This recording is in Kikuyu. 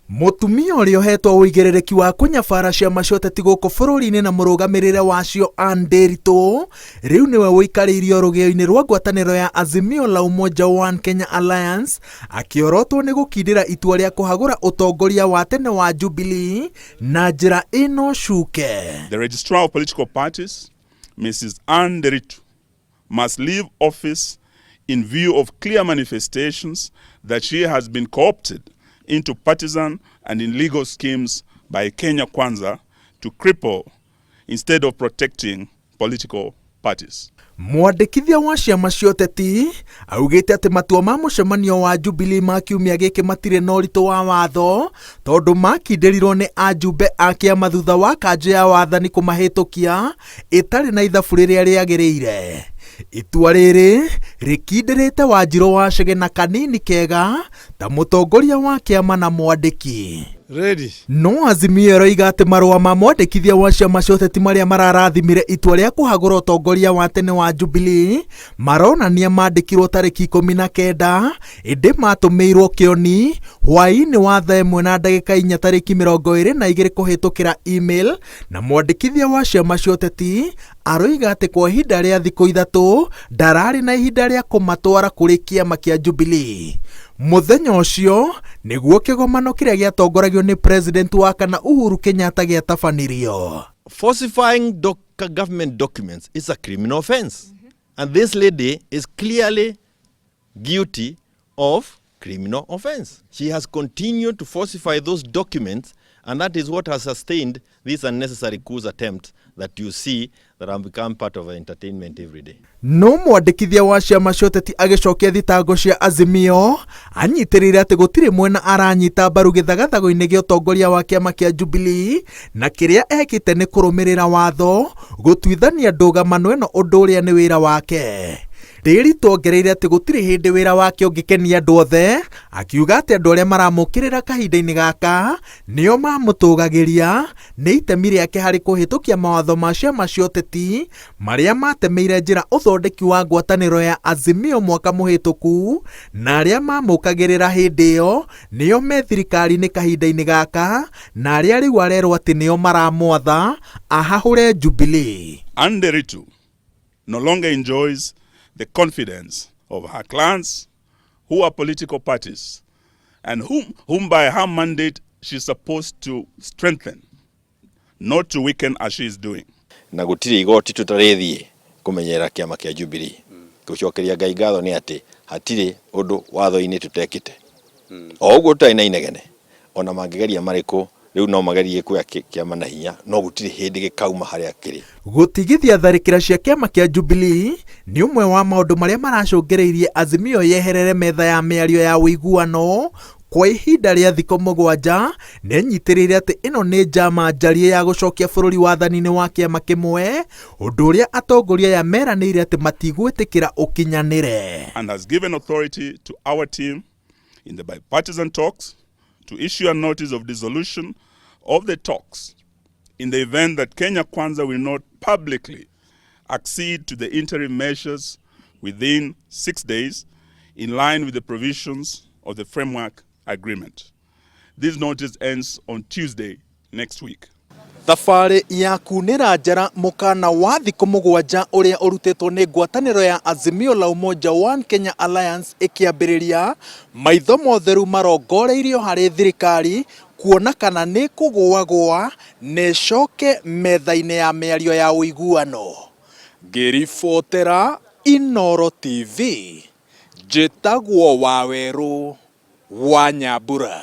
Mũtumia ũrĩa ũhetwo ũigĩrĩrĩki wa kũnyabara ciama cia ũteti gũkũ bũrũri-inĩ na mũrũgamĩrĩre wacio Anne Ndĩritũ rĩu nĩwe ũikarĩirio rũgĩo-inĩ rwa ngwatanĩro ya Azimio la Umoja One Kenya Alliance akĩorotwo nĩ gũkindĩra itua rĩa kũhagũra ũtongoria wa tene wa Jubilee na njĩra ĩno cuke. The Registrar of Political Parties, Mrs. Anne Nderitu, must leave office in view of clear manifestations that she has been co-opted into partisan and illegal schemes by Kenya Kwanza to cripple instead of protecting political parties. Mwandĩkithia wa ciama cia ũteti augĩte atĩ matua ma mũcemanio wa Jubilee ma kiumia gĩkĩ matirĩ na ũritũ wa watho tondũ makindĩrirwo nĩ ajumbe a kĩama thutha wa kanjũ ya wathani kũmahĩtũkia ĩtarĩ na ithabu rĩrĩa rĩagĩrĩire. Itua rĩrĩ rĩkindĩrĩte Wanjirũ wa Chege na Kanini Kega ta mũtongoria wa kĩama na mwandĩki. Ready. No Azimio ĩroiga atĩ marũa ma mwandĩkithia wa ciama cia ũteti marĩa mararathimire itua rĩa kũhagũra ũtongoria wa tene wa Jubilee maronania mandĩkirwo tarĩki 19 ĩndĩ matũmĩirwo kĩoni hwaĩ-inĩ wa thaa 1 na ndagĩka 4 tarĩki 22 kũhĩtũkĩra email na mwandĩkithia wa ciama cia ũteti aroiga atĩ kwa ihinda rĩa thikũ 3 ndararĩ na ihinda rĩa kũmatwara kũrĩ kĩama kĩa Jubilee. Mũthenya ũcio nĩguo kĩgomano kĩrĩa gĩatongoragio nĩ president wa kana Uhuru Kenyatta gĩatabanirio. Falsifying government documents is a criminal offense. And this lady is clearly guilty of criminal offense. She has continued to falsify those documents, and that is what has sustained this unnecessary coup attempt that you see that have become part of our entertainment every day. No mwandĩkithia wa ciama cia ũteti agĩcokia thitango cia Azimio anyitĩrĩire atĩ gũtirĩ mwena aranyita mbaru gĩthagathago-inĩ gĩa ũtongoria wa kĩama kĩa Jubilee na kĩrĩa ekĩte nĩ kũrũmĩrĩra watho gũtuithania ndũgamano ĩno ũndũ ũrĩa nĩ wĩra wake. Ndĩritũ ongereire atĩ gũtirĩ hĩndĩ wĩra wake ũngĩkenia andũ othe, akiuga atĩ andũ arĩa maramũkĩrĩra kahinda-inĩ gaka nĩo mamũtũgagĩria nĩ itemi rĩake harĩ kũhĩtũkia mawatho ma ciama cia ũteti marĩa matemeire njĩra ũthondeki wa ngwatanĩro ya Azimio mwaka mũhĩtũku na arĩa mamũkagĩrĩra hĩndĩ ĩyo nĩo me thirikari-inĩ kahinda-inĩ gaka na arĩa rĩu arerwo atĩ nĩo maramwatha ahahũre Jubilee. Anne Nderitu no longer enjoys the confidence of her clans, who are political parties, and whom by her mandate she's supposed to strengthen, not to weaken as she is doing. Na gũtirĩ igoti tũtarĩthiĩ kũmenyerera kĩama kĩa Jubilee. Gũcokeria Ngai ngatho nĩ atĩ hatirĩ ũndũ watho-inĩ tũtekĩte. O ũguo tũtarĩ na inegene, ona mangĩgeria marĩkũ, rĩu no magerie kuoya kĩama na hinya, no gũtirĩ hĩndĩ gĩkauma harĩa kĩrĩ. Gũtigithia tharĩkĩra cia kĩama kĩa Jubilee nĩ ũmwe wa maũndũ marĩa maracũngĩrĩirie Azimio yeherere metha ya mĩario ya ũiguano kwa ihinda rĩa thikũ 7 nĩnyitĩrĩire atĩ ĩno nĩ njama njarie ya gũcokia bũrũri wathani-inĩ wa kĩama kĩmwe, ũndũ ũrĩa atongoria aya meranĩire atĩ matigwĩtĩkĩra ũkinyanĩre. And has given authority to our team in the bipartisan talks to issue a notice of dissolution of the talks in the event that Kenya Kwanza will not publicly accede to the interim measures within 6 days in line with the provisions of the framework agreement. This notice ends on Tuesday next week. Thabarĩ ya kunĩra njara mũkana wa thikũ 7 ũrĩa ũrutĩtwo nĩ ngwatanĩro ya Azimio la Umoja One Kenya Alliance ĩkĩambĩrĩria, maitho motheru marongoreirio harĩ thirikari kuona kana nĩ kũgũagũa na ĩcoke metha-inĩ ya mĩario ya ũiguano. Ngĩribotera Inooro TV, njĩtagwo Wawerũ wa Nyambura.